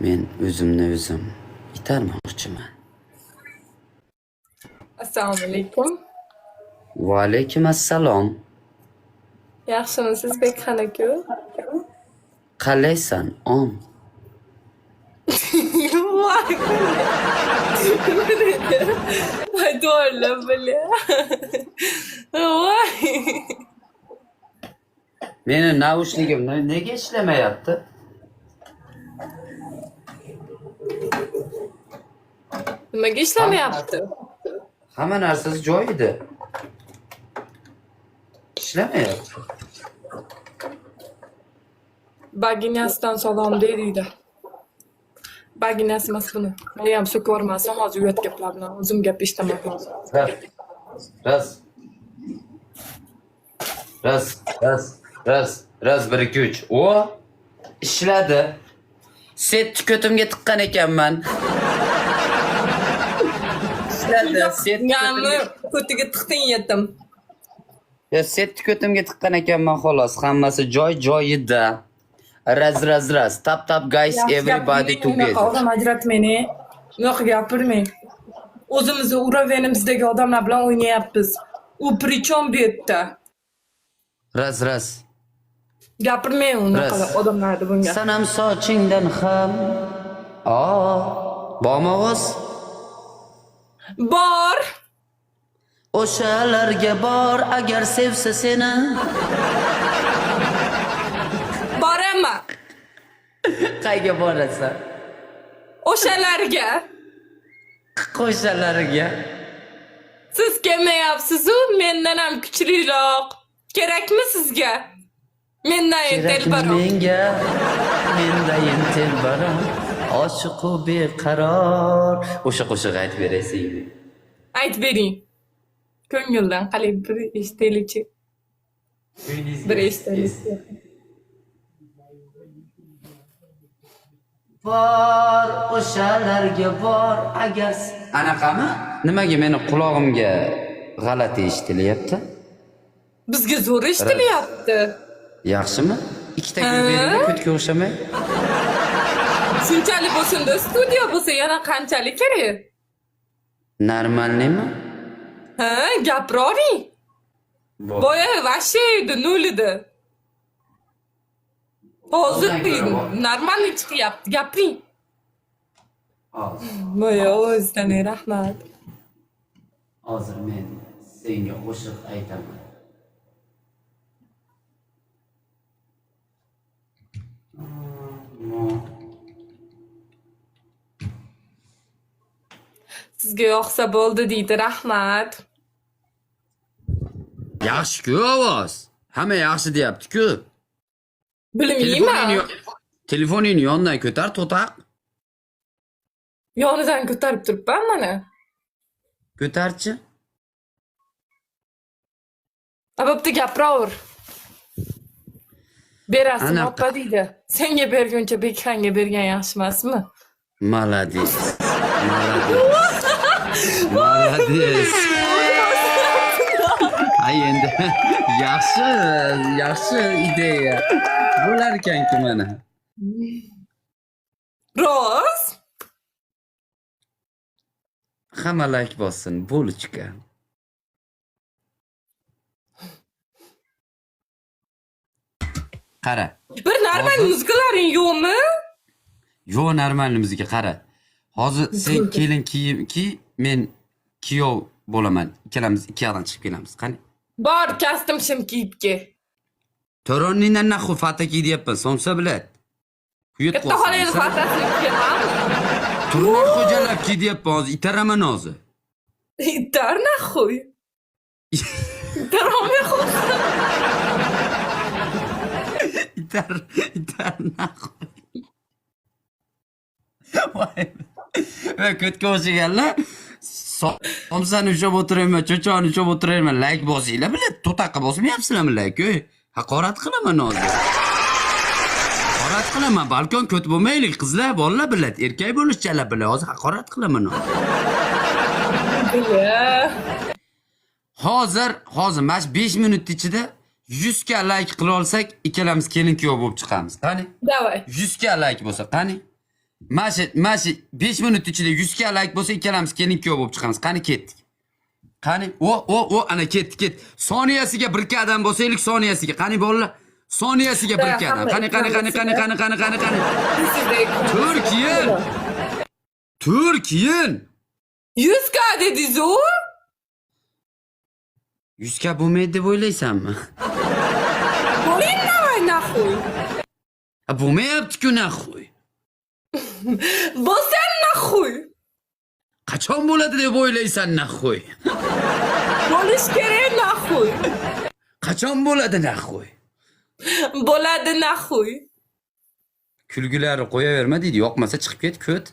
Men o'zimni o'zim itarmoqchiman. Assalomu alaykum. Va alaykum assalom. Yaxshimisiz, Bekxon aka? Qalaysan, om? Voy. Voy, to'g'ri, бля. Voy. Meni наушник im nega ishlamayapti? Nimaga ishlamayapti? Hamma narsasi joyida. Ishlamayapti. Baginasidan salom deydi. Baginasi emas buni. Meni ham so'kvormasin hozir uyat gaplar bilan. O'zim gap eshitaman hozir. Раз. Раз. Раз, раз, раз, раз, bir, ikki, uch. O, ishladi. Setni ko'timga tiqqan ekanman. Ishladi. Setni Ya'ni ko'tiga tiqding yetim. Ya setni ko'timga tiqqan ekanman xolos. Hammasi joy joyida. Раз, раз, раз. Tap tap, guys, everybody Unaqa together. odam ajratmang. Unaqa gapirmang. O'zimizni уровень imizdagi odamlar bilan o'ynayapmiz. U при чем bu yerda? Раз, раз. Gapirmang unaqa Раз. odamlarni bunga. Sanam sochingdan ham. Aa, bormi ovoz? Bor. O'shalarga bor agar sevsa seni. Boraman. Qayga borasan? O'shalarga. Qo'shalariga. Siz kelmayapsiz-u, mendan ham kuchliroq. Kerakmi sizga? Mendan Kerakmi telbaroq. menga? Mendayin telbaroq. Oshiqu beqaror. O'sha qo'shiq aytib beray senga. Aytib bering. Ko'ngildan qalay bir eshitaylikchi. Bir eshitaylik. Bor o'shalarga bor agar anaqami? Nimaga meni qulog'imga g'alati eshitilyapti? Bizga zo'r eshitilyapti. Yaxshimi? Ikkita gul Ha? beringlar, ko'tga o'xshamay. Shunchalik bo'lsin-da, studiya bo'lsa yana qanchalik kerak? Нормальный mi? Ha, gapiravering. Boya вообще edi, nol edi. Hozir O'zdan ko'ra bor. нормальный chiqyapti, gapiring. Hozir. Boya o'zidan rahmat. Hozir men senga qo'shiq aytaman. Sizga yoqsa bo'ldi deydi, rahmat. Yaxshi-ku ovoz. Hamma yaxshi deyapti-ku. Bilmayman. Telefoningni yondan ko'tar, to'taq. Yonidan ko'tarib turibman mana. Ko'tarchi. A bo'pti, gapiraver. Berasizmi Anaqa. opa deydi. Senga berguncha Bekxonga bergan yaxshi emasmi? Молодец. Молодец. Молодец. Ay endi yaxshi, yaxshi ideya. Bo'lar ekan-ku mana. Rost? Hamma like bossin, булочка. Qara. Bir normal Hozir- muzikalaring yo'qmi? Yo'q, нормальный muzika, qara. Hozir sen kelin kiyim ki, men kuyov bo'laman. Ikkalamiz ikki yoqdan chiqib kelamiz. Qani? Bor, kostyum shim kiyib kel. To'roningdan нахуй фата kiy deyapman, somsa bilat. Kuyut Katta xolangni fatasini kiyamanmi? Turna xo'jalab kiy deyapman hozir, itaraman hozir. Itar нахуй. Itarolmay qo'ysin. Itar, itar нахуй. Voy. Va ko'tga o'xshaganlar somsani ushlab o'tirayman, cho'choni ushlab o'tirayman, like bosinglar, bilat, to'taqa bosmayapsizlarmi like, ey? Haqorat qilaman hozir. Haqorat qilaman, balkon ko't bo'lmaylik, qizlar, bolalar bilat, erkak bo'lish jalab bilan hozir haqorat qilaman hozir. Бля. Hozir mana shu 5 minut ichida 100 ka like qila olsak, ikkalamiz kelin kuyov bo'lib chiqamiz. Qani? Давай. 100 ka like bo'lsa, qani? Mana shu 5 minut ichida 100 ga like bo'lsa, ikkalamiz kelin kuyov bo'lib chiqamiz. Qani, ketdik. Qani, o o o, ana ketdi, ketdi. Soniyasiga 1 adam bo'lsaylik, soniyasiga. Qani, bolalar? Soniyasiga 1 adam. Qani, qani, qani, qani, qani, qani, qani, qani. Turkiya. Turkiya. 100K dedingiz u? 100 ga bo'lmaydi deb o'ylaysanmi? Bo'ling, давай нахуй. Ha, bo'lmayapti-ku, нахуй. Bo'lsam, нахуй. Qachon bo'ladi deb o'ylaysan, нахуй? Bo'lish kerak, нахуй. Qachon bo'ladi, нахуй? Bo'ladi, нахуй. Kulgilarni qo'yaverma deydi. Yoqmasa chiqib ket, ko't.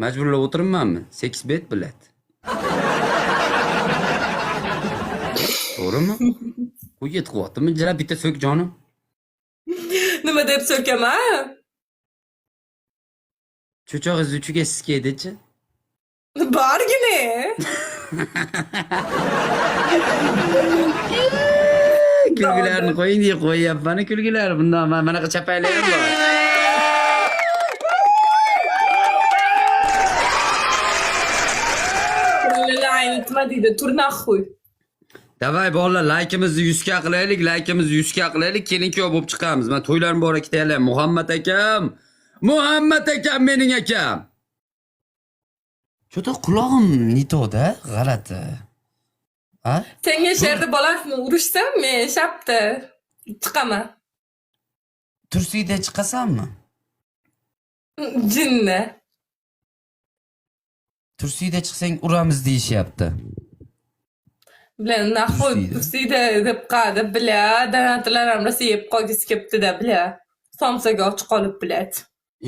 Majburlab o'tiribmanmi? Sakkiz bet bilat. To'g'rimi? Qo'y, yetqiyaptimi? Jala bitta so'k, jonim. Nima deb so'kaman? Cho'chog'ingiz uchiga sizga edichi. Borgina. Kulgilarni qo'ying deydi, qo'yyapman kulgilar. Bundan man manaqa chapaylar ham bor. Nima deydi? Tur, нахуй. Давай, bolalar, laykimizni 100 ga qilaylik, laykimizni 100 ga qilaylik, kelin kuyov bo'lib chiqamiz. Men to'ylar muborak deylar. Muhammad akam. Muhammad akam, mening akam. Что-то qulog'im не то-da, g'alati. Ha? Senga sherni bolasini urishsam, men shapti chiqaman. Tursiyda chiqasanmi? Jinni. Tursiyda chiqsang, uramiz deyishyapti. Bilan нахуй. Tursiyda. Tursiyda deb qadi, бля, donatlar ham rosa yeb qolgisi kelibdi-da, бля. Somsaga och qolib, блядь.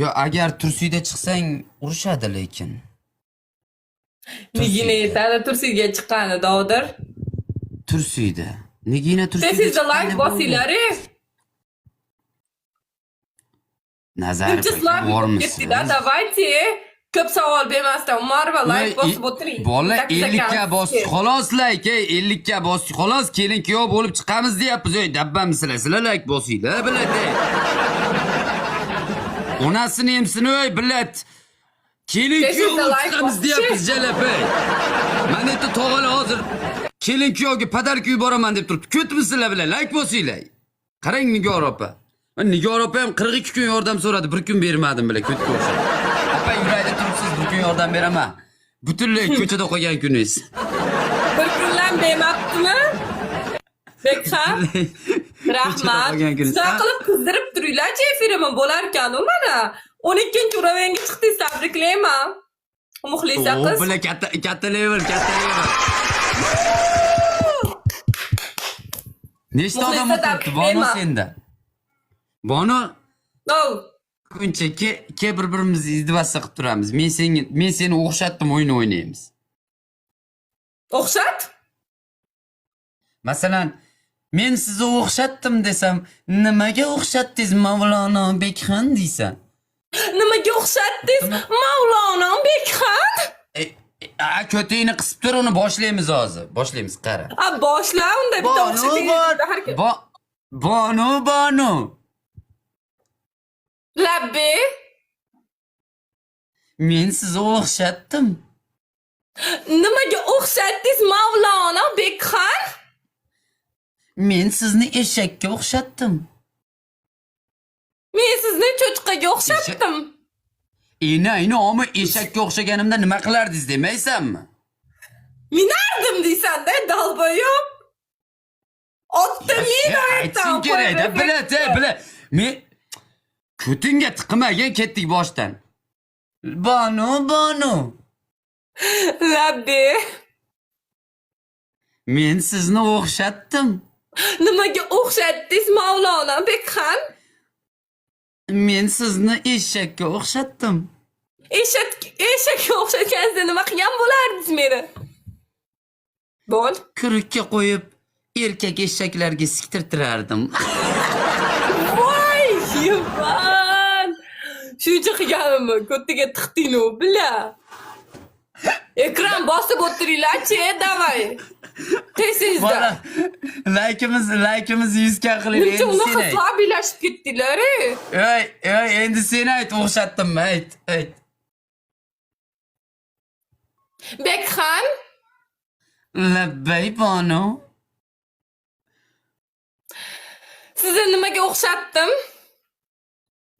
Yo, agar tursiyda chiqsang, urishadi lekin. Nigina yetadi Tursiga chiqqani, dovdir. Tursiyda. Nigina tursiyda. Tez-tezda chiqqan like deb bosinglar. Nazar Muncha like bormisiz? ketdinglar, давайте. Ko'p savol bermasdan Umarova, like bosib o'tiring. Bola, Sakkiz 50 ga akam. bosdik xolos like, ey, 50 ga bosdik xolos, kelin kuyov bo'lib chiqamiz deyapmiz, ey, dabbamisizlar, sizlar like bosinglar, блядь, ey. Onasini emsin, ey, блядь. Kelin Tez kuyov tezda bo'lib like chiqamiz bosib. deyapmiz, jalab, ey. Mana yerda tog'alar hozir kelin kuyovga подарка yuboraman deb turibdi. Ko'tmisizlar bilan like bosinglar. Qarang, Nigor opa. Man Nigor opa ham 42 kun yordam so'radi, bir kun bermadim bilan, ko'tga o'xshab. Opa, yurakda turibsiz, bir kun yordam beraman. Butunlay ko'chada qolgan kuningiz. Bir kundan bermabdimi? Bekxan, rahmat. Qolgan kuningiz. Shunaqa qilib qizdirib turinglarchi efirimni, bo'larkan u mana. 12 уровень ga chiqdingiz, tabriklayman. Muxlisa O, qiz. bular katta katta level, katta level. Nechta odam Muxlisa, o'tiribdi Bonu tabriklayman. senda? Bonu, Ov. kuncha ke bir-birimizni izdivasa qilib turamiz. Men seni o'xshatdim o'yin o'ynaymiz. O'xshat? Masalan, men sizni o'xshatdim desam, nimaga o'xshatdingiz, Mavlono Bekxon, deysan. Nimaga o'xshatdingiz, Mavlono Bekxon? E, e, a ko'tingni qisib tur, uni boshlaymiz hozir. Boshlaymiz, qara. A, boshla unda bitta Bonu o'xshating. bor. Bonu, Bonu. Labbi. Men sizni o'xshatdim. Nimaga o'xshatdingiz, Mavlono Bekxon? Men sizni eshakka o'xshatdim. Men sizni cho'chqaga o'xshatdim. Ena, ena, omi eshakka o'xshaganimda nima qilardingiz demaysanmi? Minardim deysan-da, долбоёб. Otda min. Aytishing kerak-da, блядь, ey, блядь. Men ko'tingga tiqmagin, ketdik boshdan. Bonu, Bonu. Labbi. Men sizni o'xshatdim. Nimaga o'xshatdingiz, Mavlono Bekxon? Men sizni eshakka o'xshatdim. Eshakka o'xshatganingizda nima qilgan bo'lardingiz meni? Bo'l. Kurukka qo'yib erkak eshaklarga siktirtirardim. Voy, Ivan! Shuncha qilganimmi? Ko'tiga tiqding-u, бля. Ekran bosib o'tiringlar-chi, давай. Tez-tezda. Bola, laykimiz 100 ga qilaylik. Nimcha Endi unaqa sen ayt. слабый lashib ketdinglar, ey? Ey, ey, endi sen ayt, o'xshatdimmi? Ayt, ayt. Bekxon, Labbay Bonu. Sizni nimaga o'xshatdim?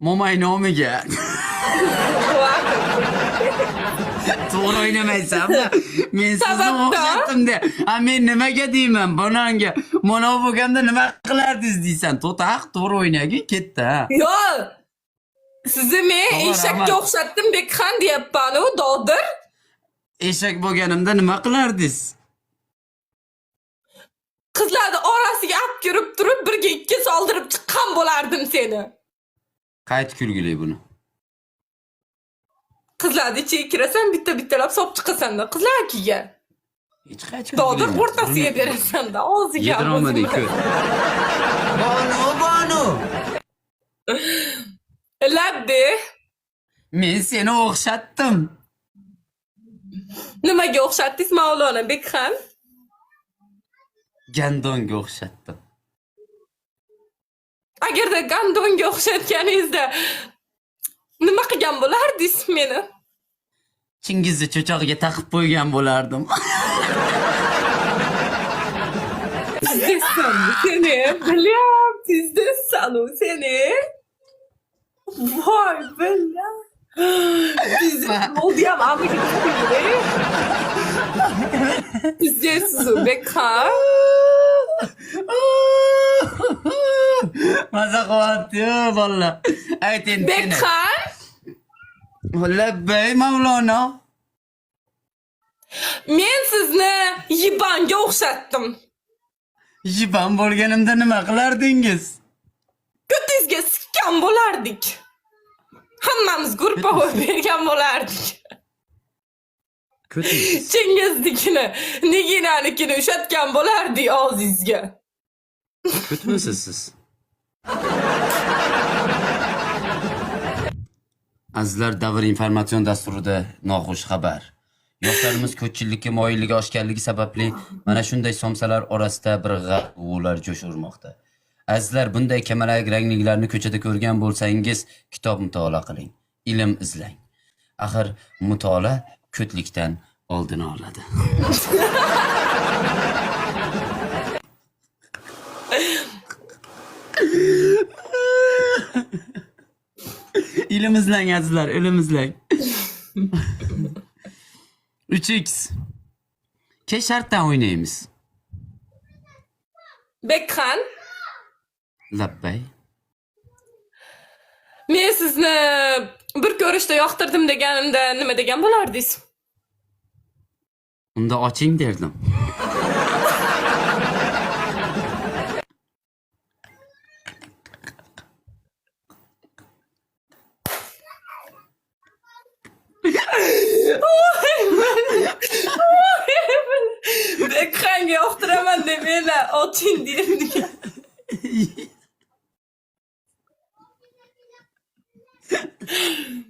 Mo'may nomiga. To'g'ri o'ynamaysanmi? Men sizni Sababda? o'xshatdim de. Ha, men nimaga deyman? Bonanga. Mana bo'lganda nima qilardingiz deysan. To'taq, to'g'ri o'ynagin, ketdi ha. Yo'q. Sizni men To'g'ri, eshakka rahmat. o'xshatdim Bekxon deyapman-u, Dodir. Eshak bo'lganimda nima qilardingiz? Qizlarni orasiga olib kirib turib, birga ikki soldirib chiqqan bo'lardim seni. Qayt kulgili buni. Qizlarni ichiga kirasan, bitta-bittalab solib chiqasan-da qizlarnikiga. Hech qaychi Dodir o'rtasiga berasan-da, og'ziga. Yedirolmadik ko'z. Bonu, Bonu. Labbe. Men seni o'xshatdim. Nimaga o'xshatdingiz, Mavlona Bekxon? Gandonga o'xshatdim. Agarda gandonga o'xshatganingizda nima qilgan bo'lardingiz meni? Chingizni cho'chog'iga taqib qo'ygan bo'lardim. Pizdetsan seni, bilyam, pizdetsan u seni. Voy, bilyam. Pizdец bo'ldi ham amiga. Pizdец u Bekxon. Maza qilyapti-yu bolalar. Ayt endi seni. Bekxon, Labbay Mavlono. Men sizni yibanga o'xshatdim. Yiban bo'lganimda nima qilardingiz? Ko'tingizga sikkan bo'lardik. Hammamiz gruppa bergan bo'lardik. Ko'tingiz. Chingiznikini, Niginanikini ushatgan bo'lardik og'zingizga. Ko'tmisiz siz? Azizlar, Davr informatsion dasturida noxush xabar. Yoshlarimiz ko'pchilikka moyilligi oshganligi sababli mana shunday somsalar orasida bir g'avg'ular jo'sh urmoqda. Azizlar, bunday kamalak rangliklarni ko'chada ko'rgan bo'lsangiz, kitob mutolaa qiling, ilm izlang. Axir mutolaa ko'tlikdan oldini oladi. Ilm izlang azizlar, ilm izlang. 3x. Kech shartdan o'ynaymiz. Bekxon, Labbay. Men sizni bir ko'rishda yoqtirdim deganimda nima degan bo'lardingiz? Unda oching derdim. Bekxonga yoqtiraman deb meni oching derdim.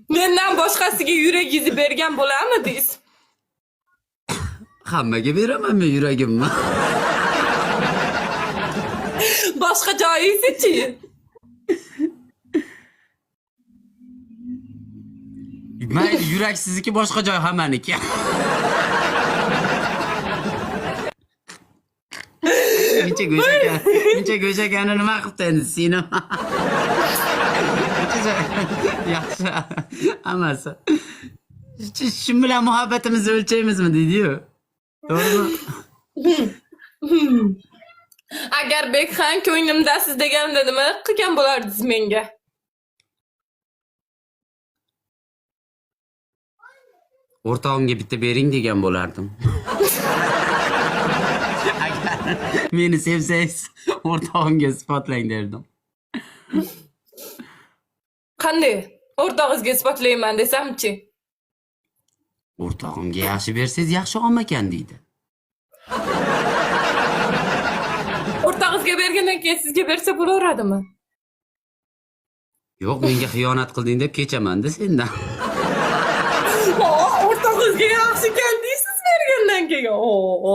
Mendan boshqasiga yuragingizni bergan bo'larmidingiz? Hammaga beraman men yuragimni. Boshqa joyingiz-chi? Mayli, yurak sizniki, boshqa joy hammaniki. Muncha go'shakan, muncha go'shakani nima qilibdi endi seni? Muncha yaxshi hammasi. Shu bilan muhabbatimizni o'lchaymizmi deydi-yu. To'g'rimi? Agar Bekxon ko'nglimdasiz deganimda nima qilgan bo'lardingiz menga? O'rtog'imga bitta bering degan bo'lardim. Agar meni sevsangiz, o'rtog'imga isbotlang derdim. Qanday? O'rtog'ingizga isbotlayman desamchi? O'rtog'imga yaxshi bersangiz, yaxshi olmakan deydi. O'rtog'ingizga bergandan keyin sizga bersa bo'laveradimi? Yo'q, menga xiyonat qilding deb kechaman-da sendan. O'rtog'ingizga yaxshi ekan deysiz bergandan keyin. Oo.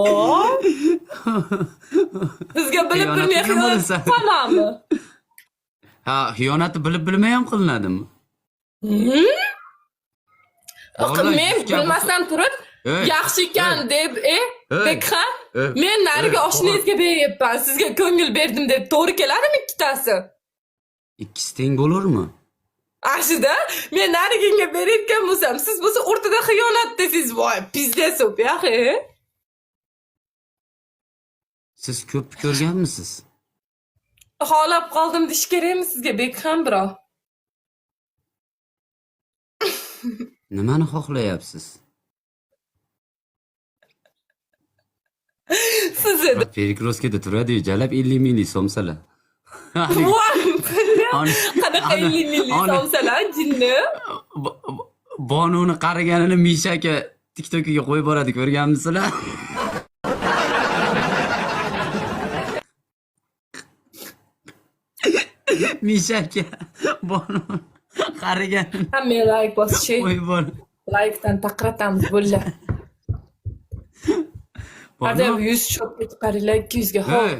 Sizga bilib Xiyonat bilmay qilgan xiyonat bo'lasan. qilamiz. Ha, xiyonatni bilib bilmay ham qilinadimi? Men Vallahi bilmasdan turib Ey, Yaxshi ekan deb, Ey. Bekxan, Ey. men nariga Ey, oshnangizga beryapman. Sizga ko'ngil berdim deb to'g'ri keladimi ikkitasi? Ikkisi teng bo'lurmi? Ashida men nariginga berayotgan bo'lsam, siz bo'lsa o'rtada xiyonat desangiz, voy, пиздец, yaxi. Siz ko'p ko'rganmisiz? Xolab qoldim deyish kerakmi sizga, Bekxan, bro? Nimani xohlayapsiz? Sizni. Перекресткada turadi-yu, jalab 50 minglik somsalar. Voy, qanaqa 50 minglik somsalar, jinni? Bonuni qaraganini Misha aka TikTokiga qo'yib boradi, ko'rganmisizlar? Misha aka Bonu qaraganini Hamma layk bosishi. qo'yib boradi. Laykdan taqratamiz bo'ldi. Bonu, Hadi 100 shotga chiqaringlar, 200 ga. Hop. Hey,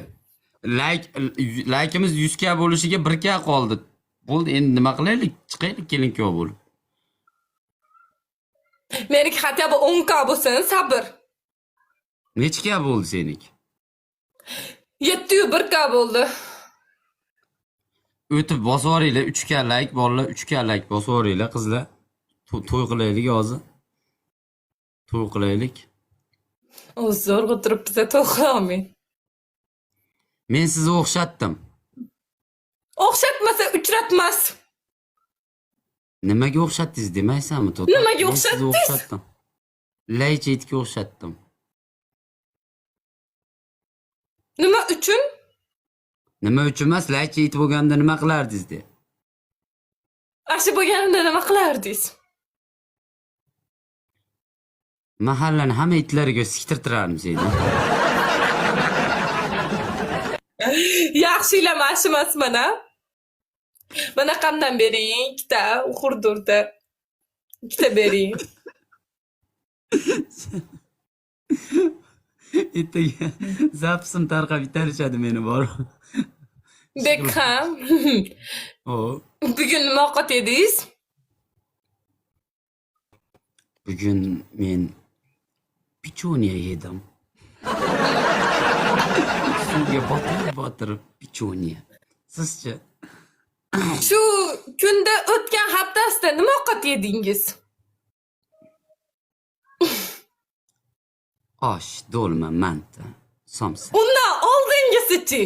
laykimiz 100 k bo'lishiga 1 k qoldi. Bo'ldi, endi nima qilaylik? Chiqaylik kelin kuyov bo'lib. Meniki хотя бы 10 k bo'lsin, sabr. Nechi k bo'ldi seniki? 701 k bo'ldi. O'tib bosib yuboringlar 3 k layk bolalar, 3 k layk bosib yuboringlar qizlar. To'y qilaylik hozir. To'y qilaylik. O zo'rg'a turibmiz, to'y qilolmay. Men sizni o'xshatdim. O'xshatmasa uchratmas. Nimaga o'xshatdingiz demaysanmi, To'ta? Nimaga Men sizni o'xshatdingiz? o'xshatdim. Laycha itga o'xshatdim. Nima uchun? Nima uchun emas, laycha it bo'lganda nima qilardingiz de. Ashi bo'lganimda nima qilardingiz? Mahallani hamma itlariga siktirtirardim seni. Yaxshiylam ashi emasman, a? Bunaqamdan bering, ikkita xurdurda. Ikkita bering. Ertaga zapsim tarqab itarishadi meni borib. Bekxan, O, bugun nima ovqat yedingiz? Bugun men pechonye yedim. Suvga botirib botirib pechonye. Sizchi? Shu kunda o'tgan haftasida nima ovqat yedingiz? Osh, do'lma, manti, somsa. Undan oldingisichi?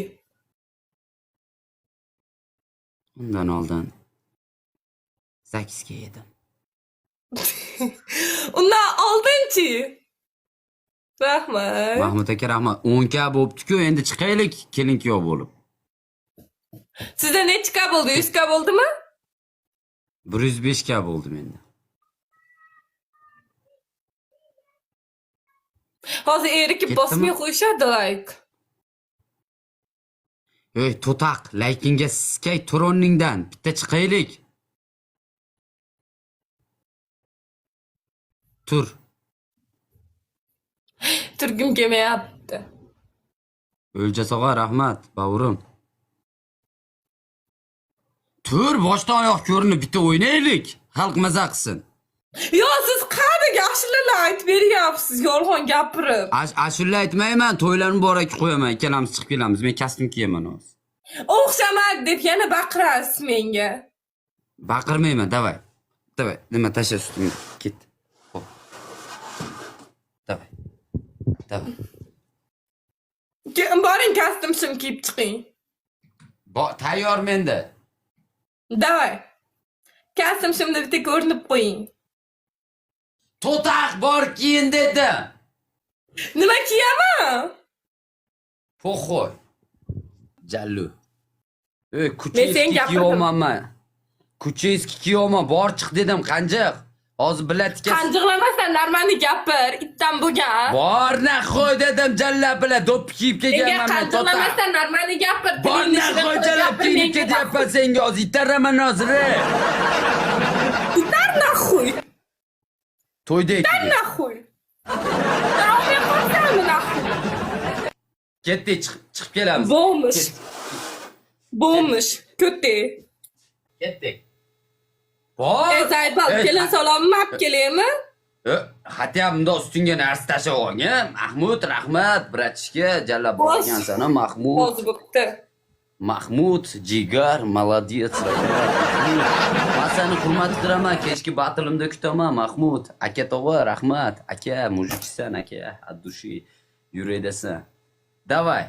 Undan oldin zakiska yedim. Undan oldinchi? Rahmat. Mahmud aka rahmat. 10 k bo'pti-ku, endi chiqaylik kelin kuyov bo'lib. Sizda nechi k bo'ldi? 100 k bo'ldimi? 105 k bo'ldi menda. Hozir erikib Ketdimi? bosmay qo'yishadi layk. Ey, to'taq, laykingga siskay tur o'rningdan. Bitta chiqaylik. Tur. Turgim kelmayapti. O'ljas og'a rahmat, bavurim. Tur, boshdan oyoq ko'rinib bitta o'ynaylik. Xalq maza qilsin. Yo, siz qanaqa ashulalar aytib beryapsiz, yolg'on gapirib. Ashula aytmayman, to'ylar muborak qo'yaman. Ikkalamiz chiqib kelamiz. Men kostyum kiyaman hozir. O'xshamadi deb yana baqirasiz menga. Baqirmayman, давай. Давай, nima tasha ustimga. Ket. Xo'p. Давай. Давай. Boring kostyum shim kiyib chiqing. Tayyor menda. Давай. Kostyum shimda bitta ko'rinib qo'ying. To'taq bor kiyin dedim. Nima kiyaman? Poxoy. Jallu. Ey, Men kuchi senga gapirdim. kiyovmanman. Kuchi eski kiyovman, bor chiq dedim, qanjiq. Hozir bilatika. Qanjiqlamasan, normalniy gapir, itdan bo'lgan. Bor naxoy dedim, jallab bilan do'ppi kiyib Menga kelganman men to'taq. qanjiqlamasan, normalniy gapir. Bor Tilingni naxoy shirin qilib jallab gapir, kiyinib menga ketyapman senga hozir itaraman hozir. Itar нахуй. To'yda Itar нахуй. Olmay qo'ysanmi нахуй? Ketdik, chiqib kelamiz. Bo'lmish. Bo'lmish. Ko'ti. Ketdik. Bor. Ey, Zaybal, Ey, kelin salomimni olib kelaymi? Хотя bundoq ustingga narsa tashlab olgan. Mahmud, rahmat, братишка, jallab Bos. borgansan, Mahmud. Hozir bo'pti. Mahmud, jigar, молодец, rahmat. Mahmud. Man seni hurmat qilaman, kechki battleimda kutaman, Mahmud. Aka tog'a, rahmat. Aka, мужик san, aka, от души yurakdasan. Давай.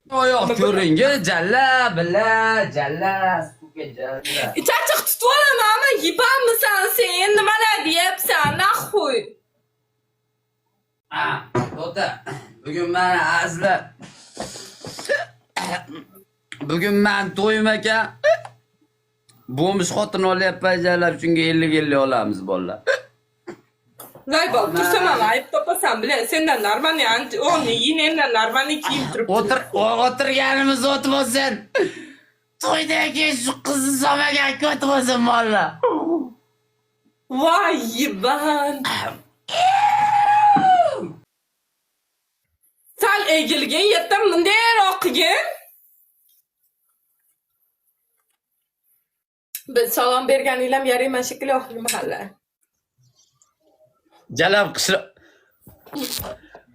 Oyoq ko'ringa, jalla, bila, jalla, сука, jalla. Chachiq tutib olamanmi? Yipamisan sen? Nimalar deyapsan? Нахуй. Ha, to'ta. Bugun mani azizlar. Bugun man to'yim aka. Бомж xotin olyapman jalab, shunga 50-50 olamiz bolalar. Laybob, tursam ham ayb topasan, bilan. Sendan нормальный ancha, o'ni yinendan нормальный kiyim turibdi. O'tir, o'tirganimiz o't bo'lsin. To'ydan keyin shu qizni solmagan ko't bo'lsin bolalar. Voy, ебан. Sal egilgin, yetim bundayroq qilgin. Biz salom berganinglar ham yarayman shekilli oxirgi mahalla. Jalab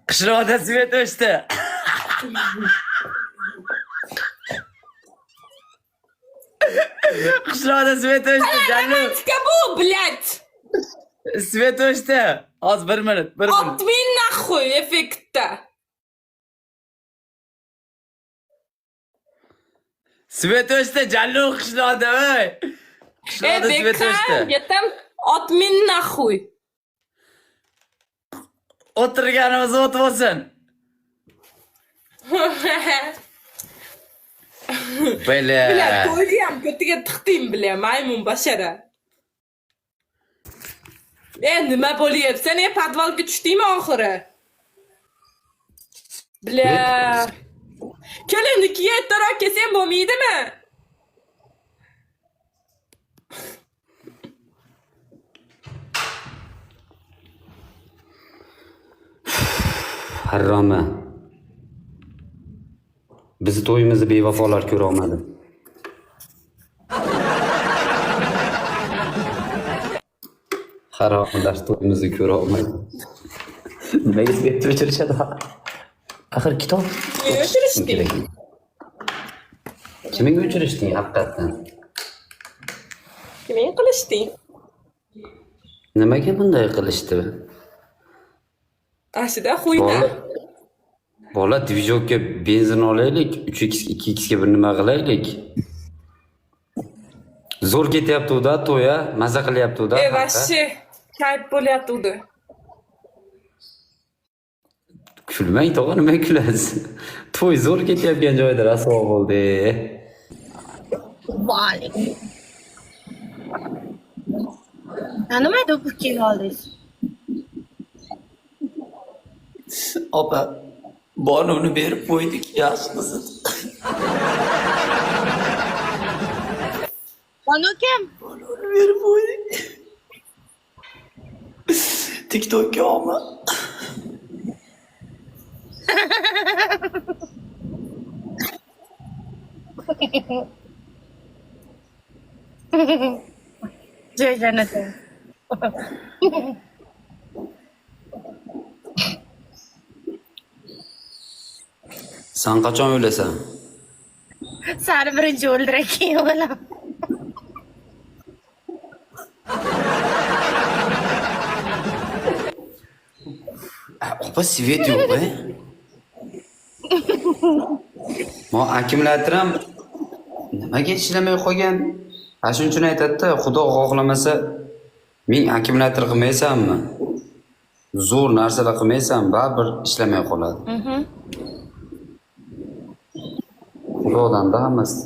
qishloqda свет o'chdi. Qishloqda свет o'chdi, jalab. Romantika bu, блядь. Свет o'chdi. Hozir bir minut, bir minut. Отмин нахуй effektda. Свет o'chdi, jallu qishloqda, ey. Ey, Qishloqda свет o'chdi. Bekam, yetim отмин нахуй. O'tirganimiz o't bo'lsin. Бля. Бля, to'yni ham ko'tiga tiqding, бля, maymun bashara. E, nima bo'lyapsan? E, podvalga tushdingmi oxiri? Бля. Kelinnikiga ertaroq kelsang bo'lmaydimi? Harroma. Bizni to'yimizni bevafolar ko'ra olmadi. Haromlar to'yimizni ko'ra olmadi. Nimaga свет o'chirishadi? Axir kitob Kimga o'chirishding? kerak. Kimga o'chirishding haqiqatdan? Kimga qilishding? Nimaga bunday qilishdi? Ashida xuyna. Bola, bola движок ka benzin olaylik, 3x 2x ga bir nima qilaylik. Zo'r ketyapti-da to'ya, maza qilyapti-da. E, вообще kayf bo'lyapti. Kulmang tog'a, nima kulasiz? To'y zo'r ketayotgan joyda rasvo bo'ldi. Va alaykum. Ha, nima do'ppi oldingiz? Opa, bonuvni berib qo'ydik, yaxshi qizi. Bonu kim? Bonuvni berib qo'ydik. TikTokka olma. Joy jannatda. San qachon o'lasan? Sani birinchi o'ldiray, keyin o'laman. Opa, свет yo'q, e? Mo akkumulyator ham nimaga ishlamay qolgan? Ha, shuning uchun aytadi-da, Xudo xohlamasa ming akkumulyator qilmaysanmi? Zo'r narsalar qilmaysan, baribir ishlamay qoladi. Xudodan-da hammasi.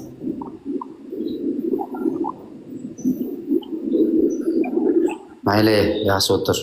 Mayli, yaxshi o'tir.